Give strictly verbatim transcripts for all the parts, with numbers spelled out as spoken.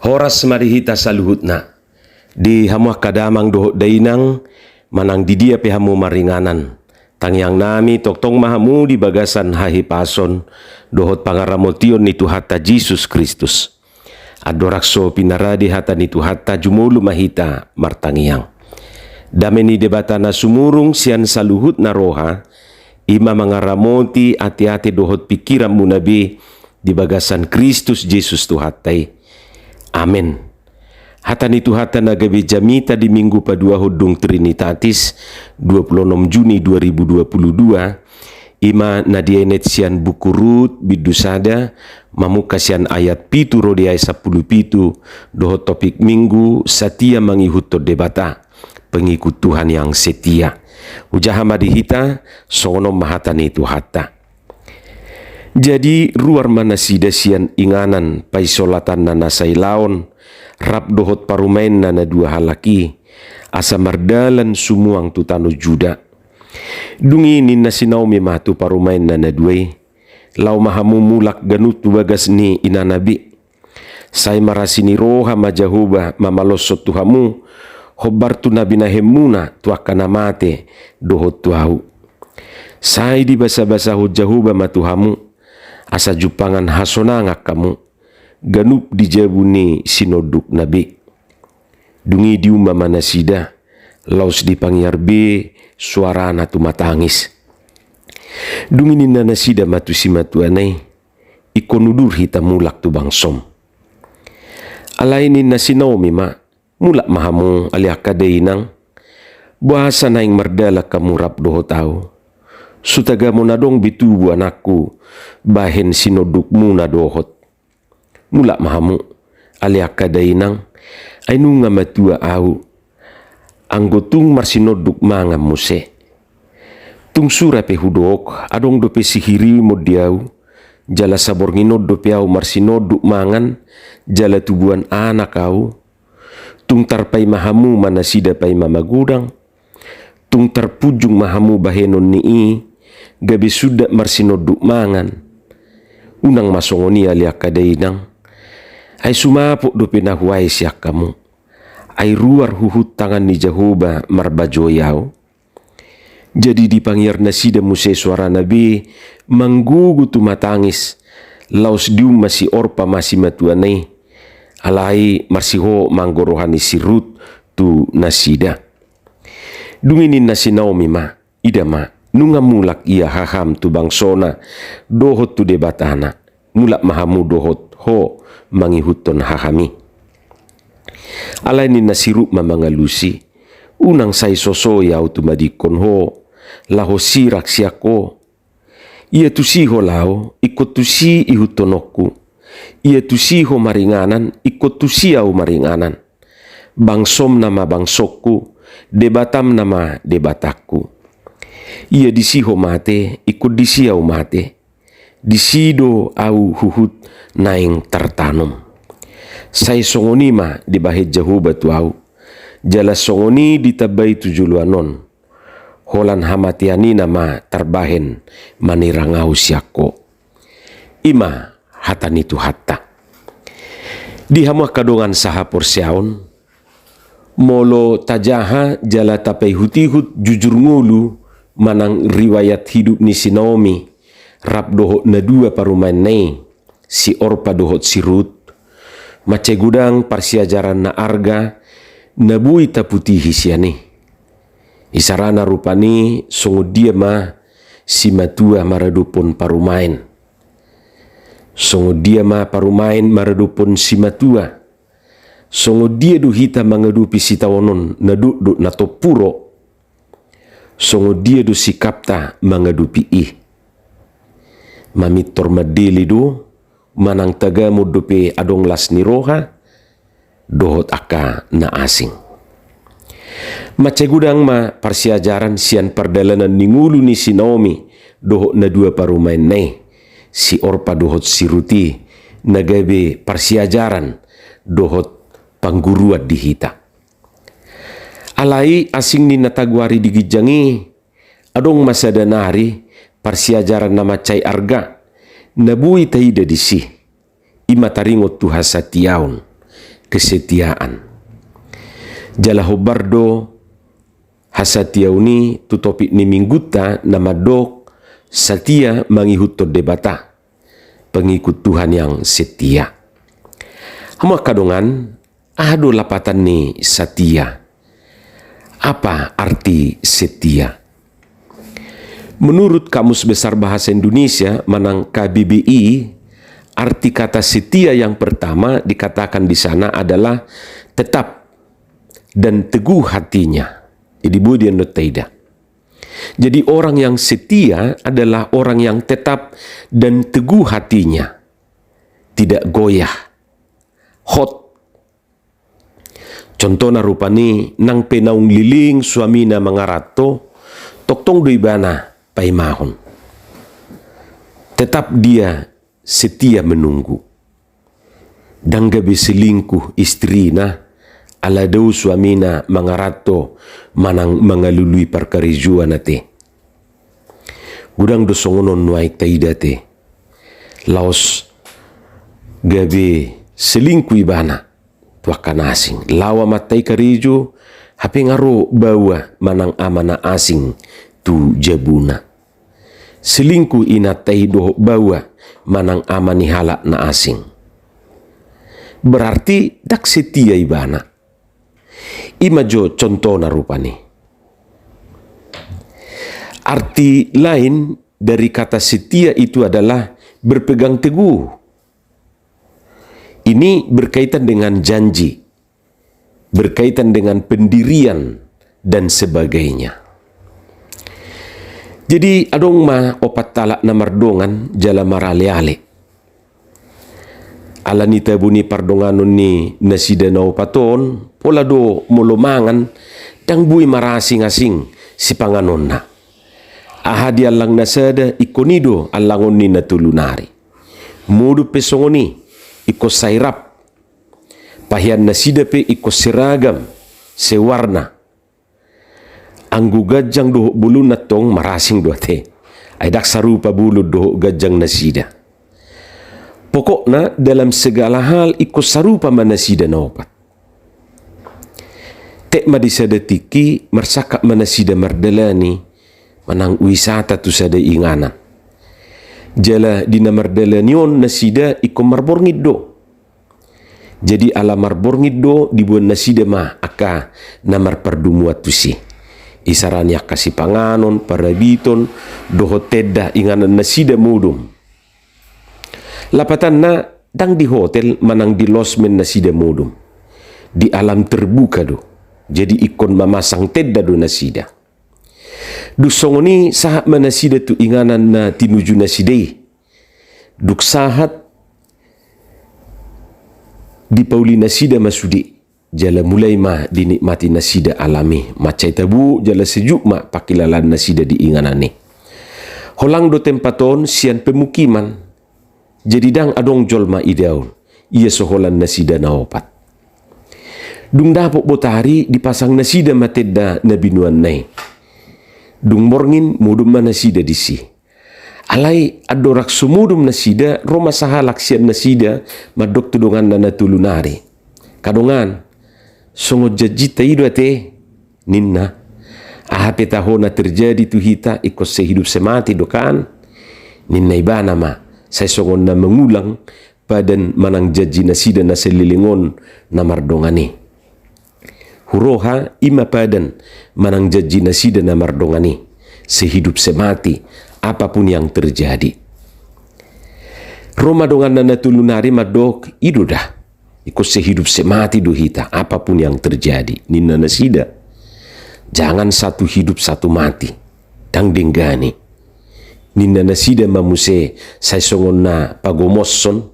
Horas ma di hita saluhutna. Di hamu angka damang dohot dainang, manang di dia pe hamu maringanan, tangiang nami tongtong ma hamu di bagasan hahipason dohot pangaramotion ni Tuhanta Jesus Kristus. Andorang so pinarade hata ni Tuhanta, jumolo ma hita martangiang. Dame ni Debata na sumurung sian saluhutna roha, i ma mangaramoti ateate dohot pingkiranmuna be di bagasan Kristus Jesus Tuhanta i. Amen. Hata ni Tuhanta na gabe jamita di Minggu paduahon dung Trinitatis, dua puluh enam Juni dua ribu dua puluh dua, i ma na dienet sian buku Rut, bindu sada, mamungka sian ayat pitu ro di ayat sampulu pitu, dohot topik Minggu, Satia Mangihuthon Debata, pengikut Tuhan yang setia. Hujaha ma di hita, songon on ma hata ni Tuhanta. Jadi ruar ma nasida sian inganan paisolatanna na sailaon, rap dohot parumaenna na dua halak i, asa mardalan sumuang tu tano Juda. Dung i ninna si Naomi ma tu parumaenna na dua i, laho ma hamu mulak ganup tu bagas ni inana be. Sai marasi ni roha ma Jahowa mamaloshon tu hamu, hombar tu na binahenmuna tu angka na mate dohot tu ahu. Sai dibasabasahon Jahowa ma tu hamu, asa jumpangan hasonangan hamu, ganup di jabu ni sinondukna be. Dung i diumma ma nasida, laos dipangiar be suarana tumatangis. Dung i ninna nasida ma tu simatuana i, ingkon udur hita mulak tu bangsom. Alai ninna si Naomi ma, mulak ma hamu ale angka dainang, boasa naeng mardalan hamu rap dohot ahu? So tagamon adong be tubu anakku bahen sinondukmuna dohot. Mulak ma hamu ale angka dainang, ai nunga matua ahu, anggo tung marsinonduk mangan muse. Tung sura pe hudok, adong dope sihiriman di ahu, jala saborngin on dope ahu marsinonduk mangan, jala tubuan anak ahu. Tung tarpaima hamu ma nasida paima magodang. Tung tarpunjung ma hamu bahenon ni i, gabe sundat marsinonduk mangan. Unang ma songon i ale angka dainang. Ai sumapot dope na huae sian hamu. Ai ruar huhut tangan ni Jahowa marbajoi ahu. Jadi dipangiar nasida muse suarana be manggogo tumatangis, laos diumma si Orpa ma simatuana i. Alai marsihohot ma anggo roha ni si Rut tu nasida. Dung i ninna si Naomi ma, ida ma, nunga mulak ia haham tu bangsona dohot tu Debatana. Mulak ma hamu dohot ho mangihuthon hahami. Alai ninna si Rut ma mangalusi, unang sai sosoi ahu tumadingkon ho, laho sirang sian ho. Ia tusi ho laho, ingkon tusi ihuthononku. Ia tusi ho maringanan, ingkon tusi ahu maringanan. Bangsom nama bangsongku, Debatam nama Debatangku. Ia disi ho mate, ingkon disi ahu mate. Disi do ahu huhut naeng tartanom. Sai songon i ma dibahen Jahowa tu ahu. Jala songon i ditambai tu joloan on. Holan hamatean i nama tarbahen manirang ahu sian ho. I ma hata ni Tuhanta. Di hamu angka dongan sahaporseaon, molo tajaha jala tapaihut-ihut jujur ngolu manang riwayat hidup ni si Naomi rap dohot na dua parumaenna i, si Orpa dohot si Rut, mansai godang parsiajaran na arga na boi taputihi sian i. Isarana rupani songon dia ma simatua maradophon parumaen. Songon dia ma parumaen maradophon simatua. Songon dia do hita mangadopi sitaonon na dokdok na tompuro. Songon dia do sikapta mangadopi i. Mamintor mandele do, manang tagamon dope adong las ni roha, dohot angka na asing. Mansai godang ma parsiajaran sian pardalanan ni ngolu ni si Naomi, dohot na dua parumaenna i, si Orpa dohot si Rut i, na gabe parsiajaran, dohot pangguruan di hita. Alai asing ni na tagoari di ginjang i, adong ma sada nari parsiajaran na mansai arga, na boi taida disi, i ma taringot tu hasatiaon. kesetiaan. Jala hombar do hasatiaon i tu topik ni minggunta na mandok satia mangihuthon Debata, pengikut Tuhan yang setia. Hamu angka dongan, aha do lapatan ni satia? Apa arti setia? Menurut Kamus Besar Bahasa Indonesia manang K B B I, arti kata setia yang pertama dikatakan di sana adalah tetap dan teguh hatinya. Jadi boi do i annon taida. Jadi orang yang setia adalah orang yang tetap dan teguh hatinya. Tidak goyah. Hot. Contohna rupani nang pe naung leleng suamina mangaranto, tongtong do ibana paimahon. Tetap dia setia menunggu. Ndang gabe selingkuh istrina ala dao suamina mangaranto manang mangalului parkarejoan ate. Godang do songon on nuaeng taida ate. Laos gabe selingkuh ibana tu angka na asing. Laho amanta i karejo, hape nga ro baoa manang ama na asing tu jabuna. Selingkuh inanta i dohot baoa manang ama ni halak na asing. Berarti ndang setia ibana. I ma jo contohna rupani. Arti lain dari kata setia itu adalah berpegang teguh. Ini berkaitan dengan janji, berkaitan dengan pendirian, dan sebagainya. Jadi adong ma opat halak na mardongan jala maraleale. Ala ni tabo ni pardonganon ni nasida na opat on, pola do molo mangan, ndang boi marasingasing sipanganonna. Aha diallang na sada, ingkon i do allangon ni na tolu nari. Modom pe songon i, ingkon sai rap. Pahean nasida pe ingkon seragam, sewarna. Anggo ganjang dohot bolonna tong marasing do ate. Ai ndang sarupa bolon dohot ganjang nasida. Pokokna dalam segala hal ingkon sarupa ma nasida na opat. Tek ma di sada tingki marsangkap ma nasida mardalani manang wisata tu sada inganan. Jala di na mardalani on nasida ingkon marborngin do. Jadi ala marborngin do diboan nasida ma angka na marpardumuan tusi. Isarani angka sipanganon, parabiton, dohot tenda inganan nasida modom. Lapatanna ndang di hotel manang di losmen nasida modom. Di alam terbuka do. Jadi ingkon mamasang tenda do nasida. Dung songon i sahat ma nasida tu inganan na tinuju nasida i. Dung sahat dipauli nasida ma sude, jala mulai ma dinikmati nasida alam i, mansai tabo jala sejuk ma pangkilalaan nasida di inganan i. Holang do tempat on sian pemukiman, jadi ndang adong jolma idaon, ia so holan nasida na opat. Dung dapot botari dipasang nasida ma tenda na binoanna i. Dung borngin modom ma nasida disi. Alai andorang so modom nasida, ro ma sahalak sian nasida mandok tu donganna na tolu nari. Angka dongan, songon janjinta i do ate, ninna. Aha pe taho na terjadi tu hita ingkon sehidup semati do kan? Ninna ibana ma, sai songon na mangulang padan manang janji nasida na saleleng on na mardongan i. Huroha i ma padan manang janji nasida na mardongan i, sehidup semati, apapun yang terjadi. Ro ma donganna na tolu nari mandok, i do da. Ingkon sehidup semati do hita, apapun yang terjadi, ninna nasida. Jangan satu hidup satu mati. Ndang denggan i. Ninna nasida ma muse sai songon na pagomoshon.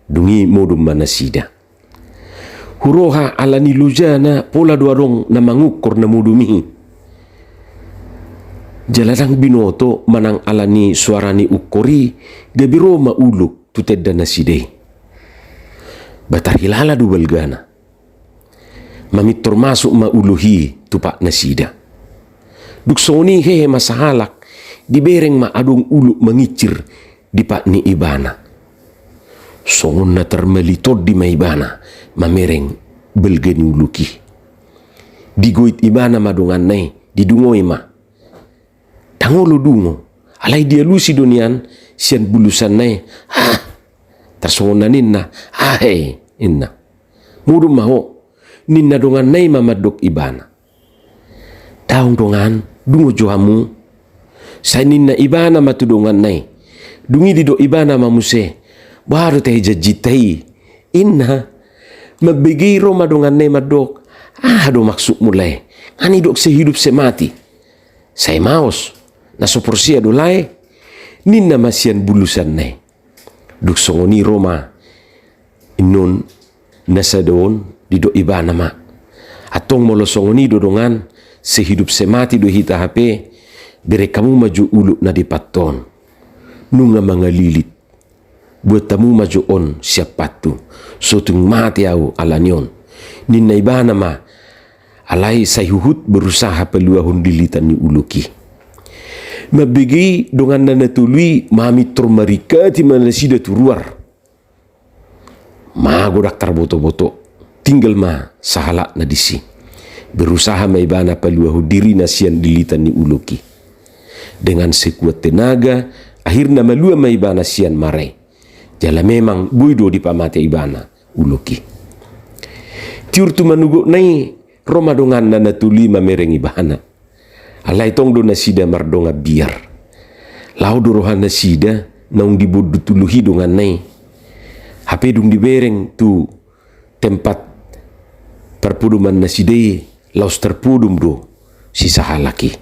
Dung i modom ma nasida. Huroha ala ni lojana pola do adong na mangungkor na modom i. Jala ndang binoto manang ala ni soara ni ungkor i gabe ro ma ulok tu tenda nasida i. Ba tarhilala do balgana. Mamintor masuk ma ulok i tu pat nasida. Dung songon i hehe ma sahalak, dibereng ma adong ulok mangincir di pat ni ibana. Songon na tarmali tondi ma ibana mamereng balga ni ulok i. Digoit ibana ma donganna i, didungoi ma. Ndang olo dungo, alai dialusi do nian sian bulusanna i. Ah, tarsongon na ninna, ahe, inna. Modom ma ho, ninna donganna i ma mandok ibana. Daong dongan, dungo jo hamu. Sai ninna ibana ma tu donganna i. Dung i didok ibana ma muse, boha do tahe janjinta i, inna. Mambege i ro ma donganna i mandok, aha do maksudmu lae? Nga nidok sehidup semati. Sai maos, na so porsea do lae, ninna ma sian bulusanna i. Dung songon i ro ma innon na sada on, didok ibana ma. Antong molo songon i do dongan, sehidup semati do hita hape, bereng hamu ma jo ulok na depat on. Nunga mangalilit. Buat hamu ma jo on sian pantu. So tung mate ahu ala ni on. Ninna ibana ma, alai sai huhut berusaha paluahon lilitan ni ulok i. Mambege i donganna na tolu i, mamintor maringkati ma nasida tu ruar. Mago ndang tarbotoboto, tinggal ma sahalakna disi. Berusaha ma ibana paluahon dirina sian lilitan ni ulok i. Dengan sekuat tenaga, akhirna malua ma ibana sian mara i. Jala memang boi do dipamate ibana ulok i. Tiur tu manogotna i, ro ma donganna na tolu i mamereng ibana. Alai tong do nasida mardongan biar. Laho do roha nasida naung dibondut ulok i donganna i. Hape dung dibereng tu tempat parpodoman nasida i, laos tarpodom do si sahalak i.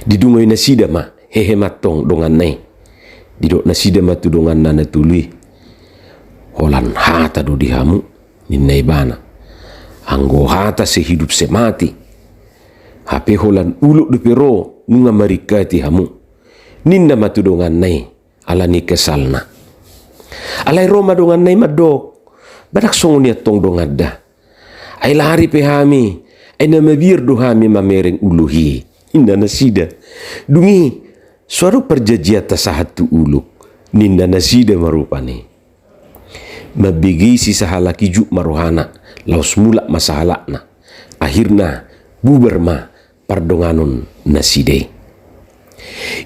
Didungoi nasida ma, hehe ma antong donganna i. Didok nasida ma tu donganna na tolu i, holan hata do di hamu, ninna ibana. Anggo hata sehidup semati. Hape holan ulok dope ro, nunga maringkati hamu, ninna ma tu donganna i, ala ni kesalna. Alai ro ma donganna i mandok, ba ndang songon i antong dongan da. Ai lari pe hami, ai na mabiar do hami mamereng ulok i, ninna nasida. Dung i, so adong parjanjianta sahat tu ulok, ninna nasida ma rupani. Mambege i si sahalak i, jut ma rohana, laos mulak ma sahalakna. Akhirna bubar ma pardonganon nasida i.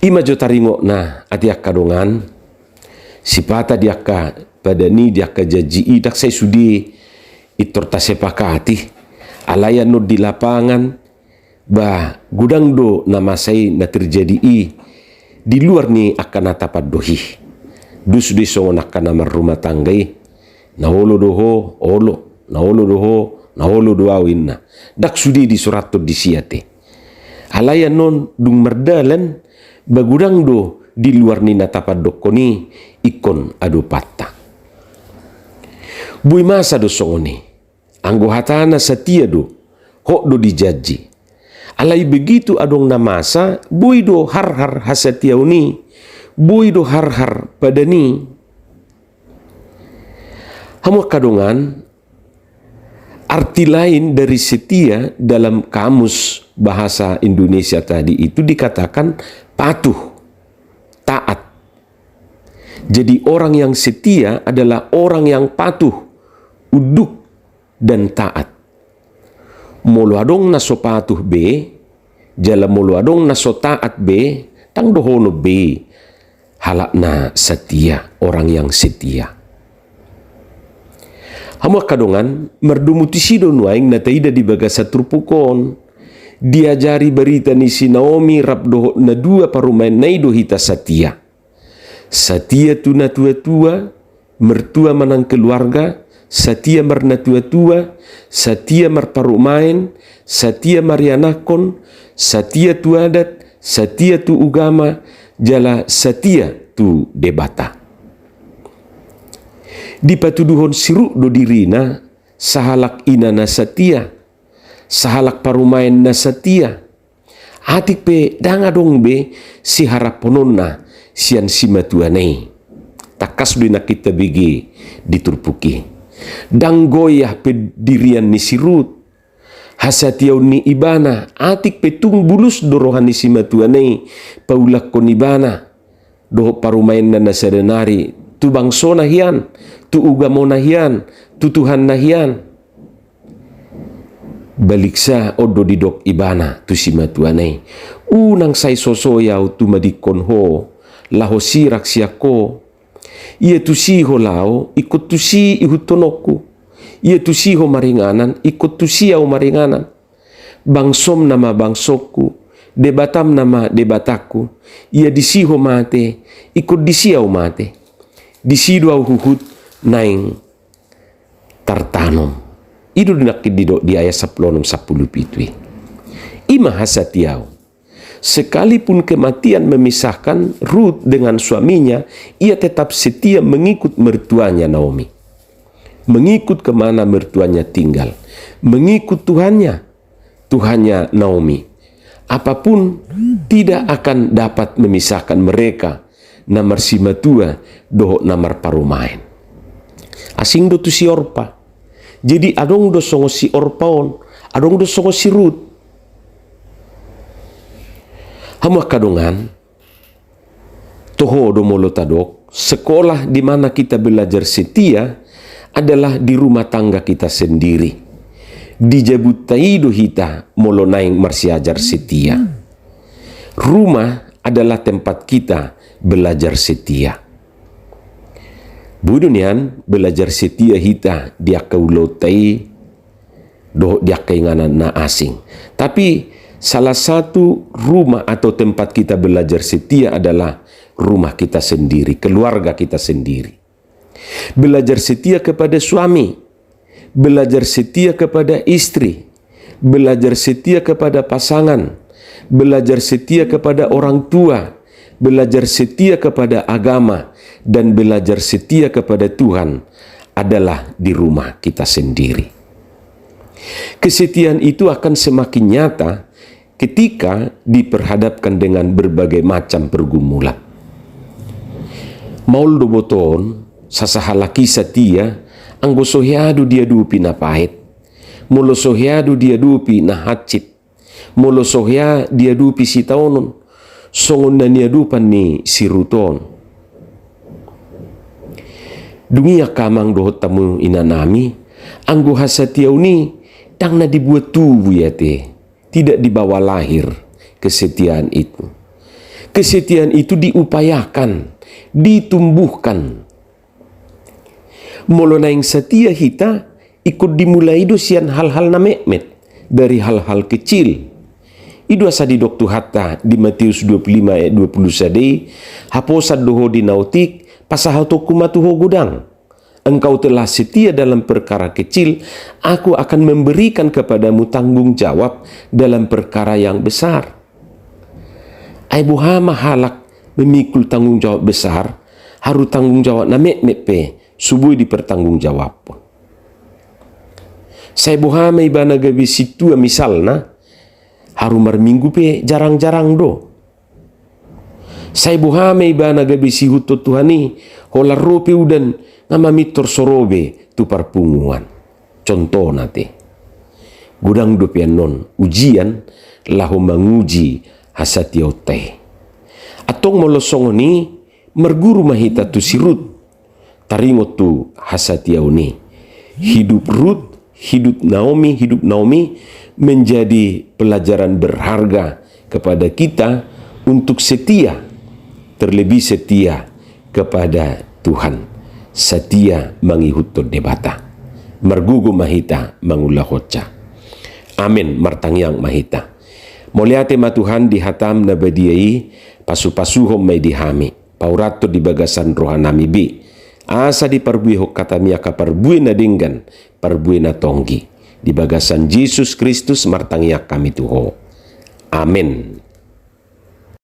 I ma jo taringotna ate angka dongan, sipata di angka padan i, di angka janji i, ndang sai sude intor tasepakati. Alai annon di lapangan, ba godang do na masa i na terjadi i di luar ni angka na tapandohi. Dos do i songon angka na marrumah tangga i. Na olo do ho, olo, na olo do ho, na olo do ahu, inna. Ndang sude disurathon disi ate. Alai annon dung mardalan, ba godang do di luar ni na tapandokhon i ingkon adopanta. Boi masa do songon i. Anggo hatana satia do, hot do di janji. Alai begitu adong na masa, boi do harhar hasatiaon i, boi do harhar padan i. Hamu angka dongan, arti lain dari setia dalam kamus bahasa Indonesia tadi itu dikatakan patuh, taat. Jadi, orang yang setia adalah orang yang patuh, unduk, dan taat. Molo adong na so patuh be, jala molo adong na so taat be, ndang dohonon be halak na satia, orang yang setia. Hamu angka dongan, mardomu tusi do nuaeng na taida di bagasan turpuk on. Diajari barita ni si Naomi rap dohot na dua parumaenna i do hita satia. Satia tu natuatua, mertua manang keluarga, satia marnatuatua, satia marparumaen, satia marianakhon, satia tu adat, satia tu ugama, jala satia tu Debata. Dipatuduhon si Rut do dirina sahalak ina na satia, sahalak parumaen na satia. Atik pe ndang adong be siharaphononna sian simatuana i. Tangkas do i nangkin tabege di turpuk i. Ndang goyah pendirian ni si Rut. Hasatiaon ni ibana, atik pe tung bulus do roha ni simatuana i paulakhon ibana dohot parumaenna na sada nari tu bangsona hian, tu ugamona hian, tu Tuhanna hian. Baliksa on do didok ibana tu simatuana i: Unang sai sosoi ahu tumadingkon ho laho sirang sian ho. Ia tusi ho laho, ingkon tusi ihuthononku. Ia tusi ho maringanan, ingkon tusi ahu maringanan. Bangsom nama bangsongku, Debatam nama Debatangku. Ia disi ho mate, ingkon disi ahu mate. Disi do ahu huhut naeng tartanom. I do nangkin didok di ayat sampulu onom, sampulu pitu i. I ma hasatiaon. Sekalipun kematian memisahkan Rut dengan suaminya, ia tetap setia mengikut mertuanya Naomi. Mengikut kemana mertuanya tinggal. Mengikut Tuhannya, Tuhannya Naomi. Apapun tidak akan dapat memisahkan mereka, na marsimatua dohot na marparumaen. Asing do tu si Orpa. Jadi adong do songon si Orpa on, adong do songon si Rut. Hamu angka dongan, toho do molo tadok, sekolah di mana kita belajar setia adalah di rumah tangga kita sendiri. Di jabunta i do hita molo naeng marsiajar setia. Rumah adalah tempat kita belajar setia. Boi do nian belajar setia hita di angka ulaonta i dohot di angka inganan na asing. Tapi salah satu rumah atau tempat kita belajar setia adalah rumah kita sendiri, keluarga kita sendiri. Belajar setia kepada suami, belajar setia kepada istri, belajar setia kepada pasangan, belajar setia kepada orang tua, belajar setia kepada agama, dan belajar setia kepada Tuhan adalah di rumah kita sendiri. Kesetiaan itu akan semakin nyata ketika diperhadapkan dengan berbagai macam pergumulan. Maol do botoon, sasahalak i satia, anggo so hea do diadopi na paet, molo so hea do diadopi na hansit, molo so hea diadopi sitaonon, songon na niadopan ni si Rut on. Dung i angka amang dohot hamu inanami, anggo hasatiaon i ndang na dibuat tubu i ate. Tidak dibawa lahir kesetiaan itu. Kesetiaan itu diupayakan, ditumbuhkan. Molo naeng satia hita, ingkon dimulai do sian hal-hal na metmet, dari hal-hal kecil. I do asa didok Tuhanta di Matius dua puluh lima ayat dua puluh sada i: Haposan do ho di na otik, pasahatonku ma tu ho godang. Engkau telah setia dalam perkara kecil, Aku akan memberikan kepadamu tanggung jawab dalam perkara yang besar. Ai boha ma halak memikul tanggung jawab besar, haru tanggung jawab na metmet pe so boi dipertanggungjawabhon. Sai boha ma ibana gabe sintua misalna, haru marminggu pe jarang-jarang do. Sai boha ma ibana gabe siihuthon Tuhan i, holan ro pe udan nga mamintor so ro be tu parpunguan. Contohna te. Godang dope annon ujian laho manguji hasatiaonta i. Antong molo songon i, marguru ma hita tu si Rut. Taringot tu hasatiaon i. Hidup Rut, hidup Naomi, hidup Naomi menjadi pelajaran berharga kepada kita untuk setia, terlebih setia kepada Tuhan, setia mangihuthon Debata. Margogo ma hita mangulahonsa. Amen. Martangiang ma hita. Mauliate ma Tuhan di hataM na badia i, pasu-pasuhon ma i di hami. Paurathon di bagasan rohanami be, asa diparbuehon hataMi angka parbue na denggan, parbue na tonggi. Di bagasan Jesus Kristus martangiang hami tu Ho. Amen.